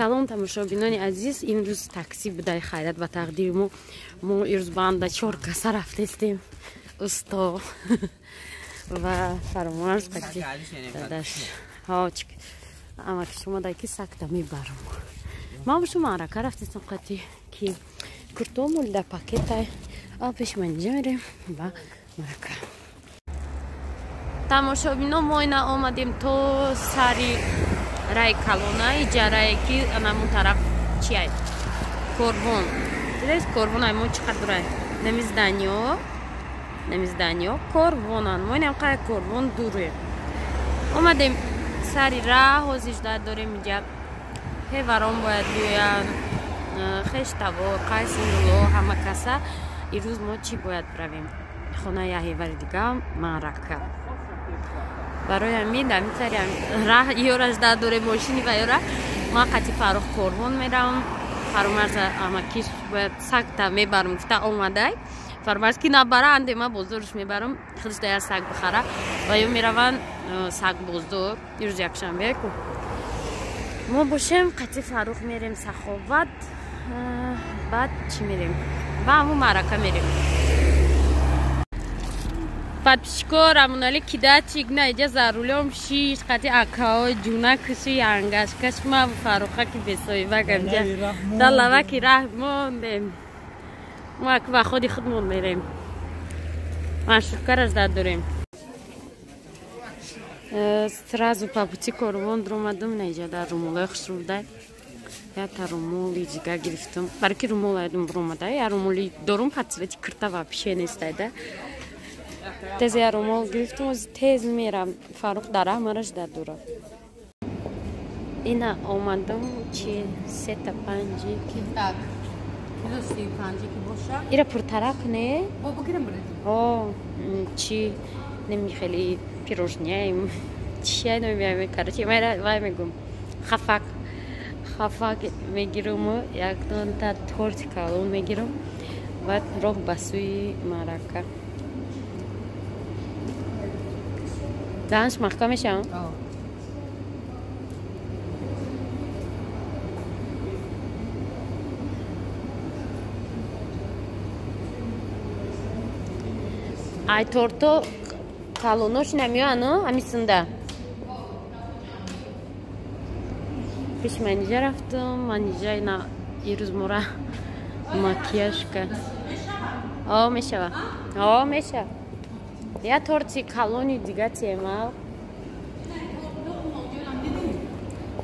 Салом тамошобинони азиз, имрӯз такси будай хайрат ба тақдири мо. Мо ирӯз банда 4 каса рафтестем. Усто ва Фаромарз қати дадаш. Ҳа, ама ки шумо дай ки сакта мебарам. Ман бо шумо маърака рафтестам қати ки куртомол дар пакетай. А пеш манҷа мерем ба маърака. Тамошобино, мо ина омадем то сари рай калонаи ҷарае ки анамун тараф чиай? Корвон. Дидед корвон ай мо чӣ қадр дурай? Нами зданиё, нами зданиё корвонан. Мо инам қай корвон дуре. Омадем сари раҳ, ҳозир ждать дорем инҷа. Ҳеварон бояд биёянд, хештавор, қайсинулло, ҳама каса. Ирӯз мо чӣ бояд биравем? Хонаи як ҳевари дига маърака. Барои ҳамин дар ҳамин сари раҳ ёра ждать дорем мошини ва ёра. Ман қати Фаррух корвон меравам. Фарумарз амакиш бояд сагта мебарам гуфта омадай. Фарумарз ки набара, анде ман бозорш мебарам, худаш да як саг бихара. Ва ё мераванд саг бозор, ирӯз якшанбе ку. Мо бошем қати Фаррух мерем Саховат, баъд чӣ мерем? Ба ҳамун маърака мерем. Подписчико Рамонали кидачик на иҷа за рулем шиш қати акао ҷуна куши янгашкаш ма Фарруха ки бесоиба гамҷа далаваки раҳ мондем. Мо ак ба ходи худмон мерем. Маршруткара ждать дорем. Сразу по пути корвон дуромадам, на иҷа дар румолои хушрӯ будай. Ята румоли ҷига гирифтам. Барои ки румол айдум буромадай, я румоли дорум под цвети кирта вообще нестай да. Тез я румол гирифтам, ози тез мерам. Фаррух дар раҳ мара ждать дорад. Ина омадам чи сета панҷи ки. Так. Кило 35 ки боша. Ира пуртарак не? Бо бигирам биред. О, чи неми хеле пирожняем. Чи номиам, короче, мара вай мегум. Хафак. Хафак мегирам, як донта торт калон мегирам. Баъд роҳ ба сӯи маърака. Даҳанш маҳкам мешавам? Ай торто калонош намеоян, ҳами синда. Пеши манижа рафтам, манижа ина ирӯз мора макияж кард. О, мешава. О, мешава. Я торти калони дига тема.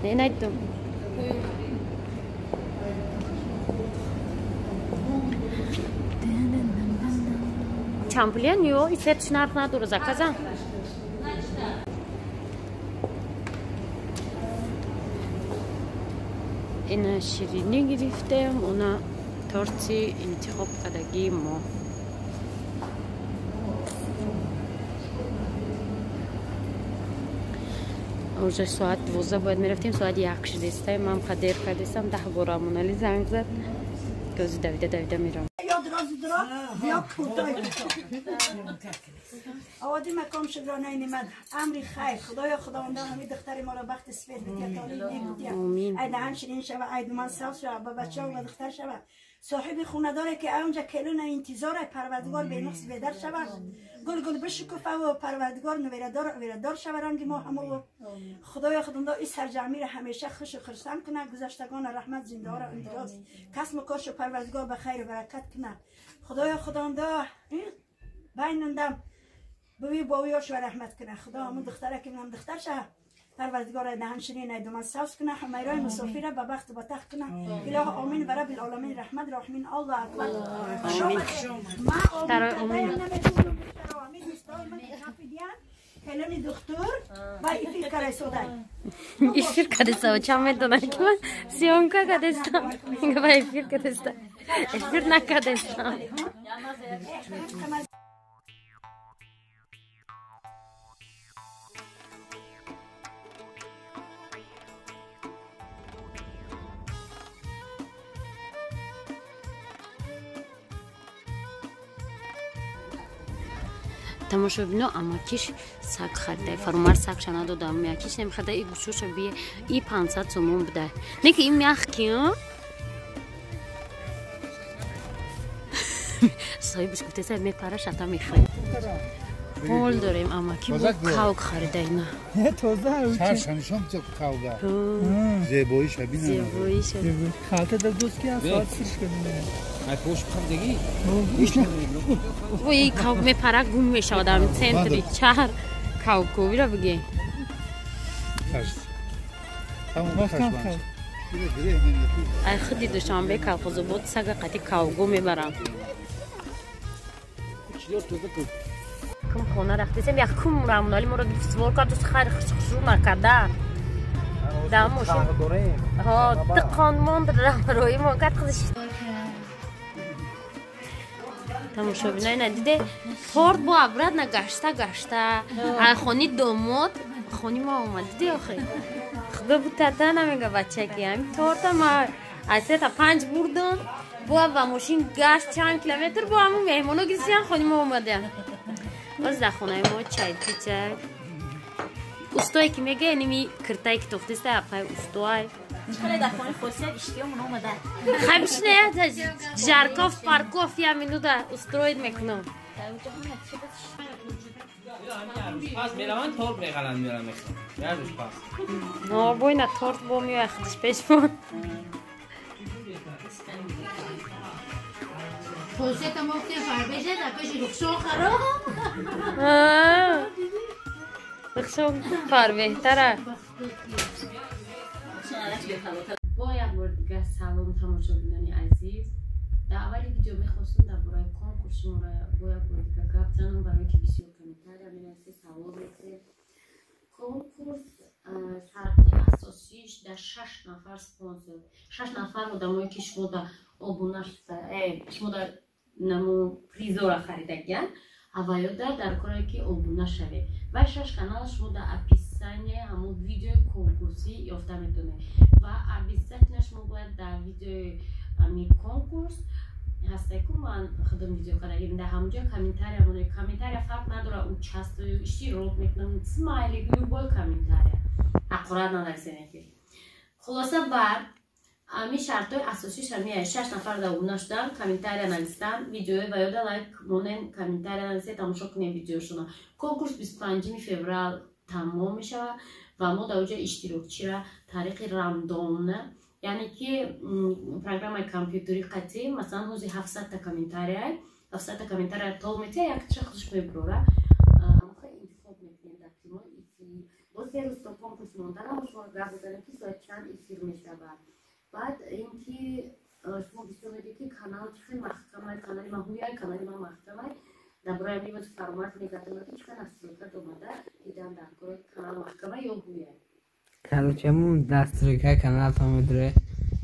Не найдум. Чампулиян ё исетш нарх надора заказа. Ина ширинӣ гирифтем, она торти интихоб кардагии мо. Уже соат 12 бояд мерафтем, соат 1 шудестай. Ман қадер кардесам, 10 бор Амонали занг зад. Гӯзи давида давида мерам. آوادی مکام شکرانه نعمت امری خیر خدایا خداوندا همین دختر ما را بخت سفید بده تاریک نیک بده ای دهن شیرین شوه ای من سبز شوه با بچه و دختر شوه صاحب خونه داره که اونجا کلون انتظار پروردگار به نقص بدر شوه گل گل بشکفه و پروردگار نویردار ویردار شوه رنگ ما همو خدایا خداوندا این سرجمی را همیشه خوش و خرسند کنه گذشتگان رحمت زنده ها را اندراز کسب و کارش پروردگار به خیر و برکت کنه خدایا خداوندا بینندم بوی باویاش و رحمت کنه خدا همون دختره که من دختر شه پروردگار دهن شیرین ایدومن سبز کنه حمیرای مسافر به بخت و تخت کنه اله آمین و رب العالمین رحمت رحمین الله اکبر. ما کلانی دکتر و ایفیر کرده ایفیر کرده چه میدونم که من سیونکا کردستم و ایفیر کردستم ایفیر نکردستم. Тамошобино, амакиш саг харида, Фарумар сагша надодам, якиш намехарида, и гӯшоша бие, и 500 сомон буда. Не ки ин мягкий, соҳибаш гуфтеса мепара, шата мехӯрем. Ҳол дорем, амаки бо кавк харида ина. Саршанишон кавга. Зебоиша бинам. Зебоиша. Халта да дӯст ки аз соат сирш кардем. Ай пош қабдагӣ. Ой, кавк мепара, гум мешавад дар центри шаҳр. Кавковиро биге. Ай худи Душанбе Колхозобод сага қати кавго мебарам. Кум хона рафтесем, як кум Рамунали моро гирифт, свор кард, хайр хушрӯ накарда. Дар мошин. Ҳо, тиқон монд, рои мон кард худаш. Тамошобинои надиде, торт бо обратно гашта гашта. А хони домод, хони ма омад, диде охи. Худо бутата намега бачаки, ҳамин торта ма аз се та панҷ бурдам, бо ба мошин гашт чанд километр, бо ҳамун меҳмоно гирифтиян, хони мо омадаян. Боз дар хонаи мо чай пичак. Устое ки мега, ними киртае ки тофтеста, апай устоай. Хеле дар хонаи хосият иштиёмон омада. Хай бишине, Жарков, Парков, я минута устроить мекунам. Пас мераванд, торт меғаланд, мераванд мехӯранд. Як рӯз пас. Но бойна торт бо меояд худаш пешмон. Хосията мохте фарбеша дар пеши рухшон хароб. Рухшон фарбеҳтара. Бо як бор дигар салом, тамошобинони азиз. Дар аввали видео мехостам дар бораи конкурс шуморо бо як бор дигар гап занам, барое ки бисёр комментария менависед, савол метиҳед. Конкурс шарти асосиш дар 6 нафар спонсор, 6 нафар одамое ки шумо дар обуна шумо дар наму призора харидагиян, аввалёда дар коре ки обуна шавед. Ва 6 канал шумо дар описание ҳамон видеои конкурсӣ ёфта метавонед. Ва обязательно шумо бояд дар видеои ҳамин конкурс ҳастай ку ман худам видео кардагим, дар ҳамонҷо комментария монед. Комментария фарқ надорад, участвую, иштирок мекунам, смайлик, любой комментария. Ҳақорат нанависед ки. Хулоса, баъд ҳамин шартҳои асосиш ҳамин 6 нафар дар обуна шудан, комментария навистан, видеои ва ёда лайк монен, комментария нависед, тамошо кунед видеошона. Конкурс 25 феврал тамом мешавад ва мо дар оҷа иштирокчира тариқи рандомна, яъне ки программаи компютерӣ қатъӣ, масалан, ҳози 700 та комментария, 700 та комментария тол метия, якча худаш мебурора, ҳамоха интихоб мекунем дар прямой эфир. Боз се рӯз то конкурс мондан шумо гап бизанем ки соат чанд эфир мешавад. Баъд ин ки шумо бисёр мегӯед ки канал чӣ хел маҳкамай, канали ман ҳуяй, канали ман маҳкамай. Дар бораи ҳамин боз Фарумарз мегардам, ки чӣ хел настройка омада дидан дар кори канал маҳкама ё ҳуяй. Короче, мо настройка каналтон медуре.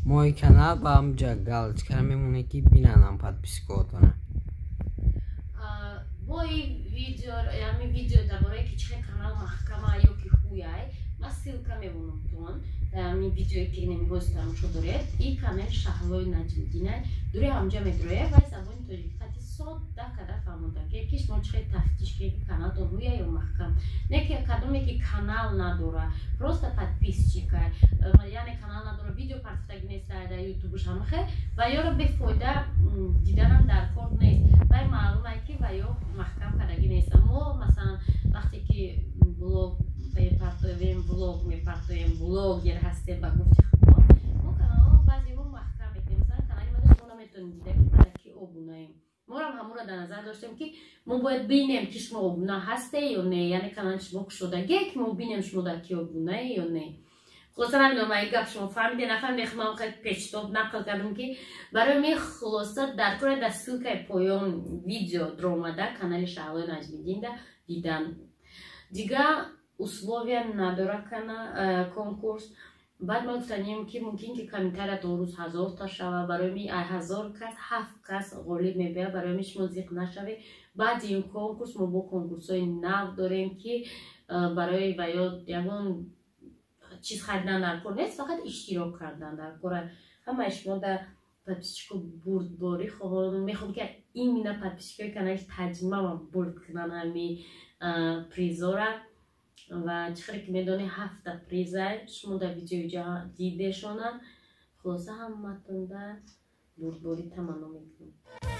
Мои канал ба ҳамҷа галочкара мемоне ки бинанам подпискаотона. Бо ин видео, ҳамин видео дар бораи ки чӣ хел канал маҳкама ё ки ҳуяй, ман ссылка мемонам тон дар ҳамин видеое ки намиҳоз тамошо доред. И канали Шаҳлои Наҷмиддина дури ҳамҷа медурояд ва забони тоҷикӣ қати содда када фаҳмонда, ки шумо чӣ хел тафтиш кунед, ки каналтон ҳуя ё маҳкам. Не ки кадоме ки канал надора, просто подписчика, яъне канал надора, видео партофтагӣ нест дар ютубш, ҳамахе ва ёро бефоида диданам дар кор нест. Вай маълумае ки ва ё маҳкам кардагӣ нест. Мо масалан вақте ки блог мепартоем, влог мепартоем, блогер ҳастем, ба гуфти худмо, мо каналҳо баъзеҳо маҳкам мекунем. Масалан, канали мада шумо наметавонед дида ки мада ки обунаем. Морам ҳамонро дар назар доштем, ки мо бояд бинем, ки шумо обуна ҳасте ё не, яъне канали шумо кушодагие, ки мо бинем шумо дар ки обунае ё не. Хулоса, намедонам, ин гап шумо фаҳмиде, нафаҳмиде, ман хеле печтоб нақл кардам, ки барои ми хулоса дар кора дар ссылкаи поён видео дромада канали Шаҳлои Наҷмиддинда дидан. Дигар условия надора кана конкурс. Баъд ма гуфтанем, ки мумкин ки комментариятон рӯз 1000 та шава, барои ми ай 1000 кас ҳафт кас ғолиб мебиёяд. Барои ми шумо зиқ нашавед. Баъди ин конкурс мо бо конкурсҳои нав дорем, ки барои ва ё ягон чиз харидан дар кор нест, фақат иштирок кардан дар кора. Ҳамаи шумо дар Подписчико бурдборӣ хоҳон. Мехоҳам, ки именно подписчикои канали Таҷимама бурд кунан ҳами призора. Ва чӣ хеле ки медонӣ, ҳафта приза шумо дар видеои дидешона. Хулоса, ҳаматонда бурдборӣ таманно мекунам.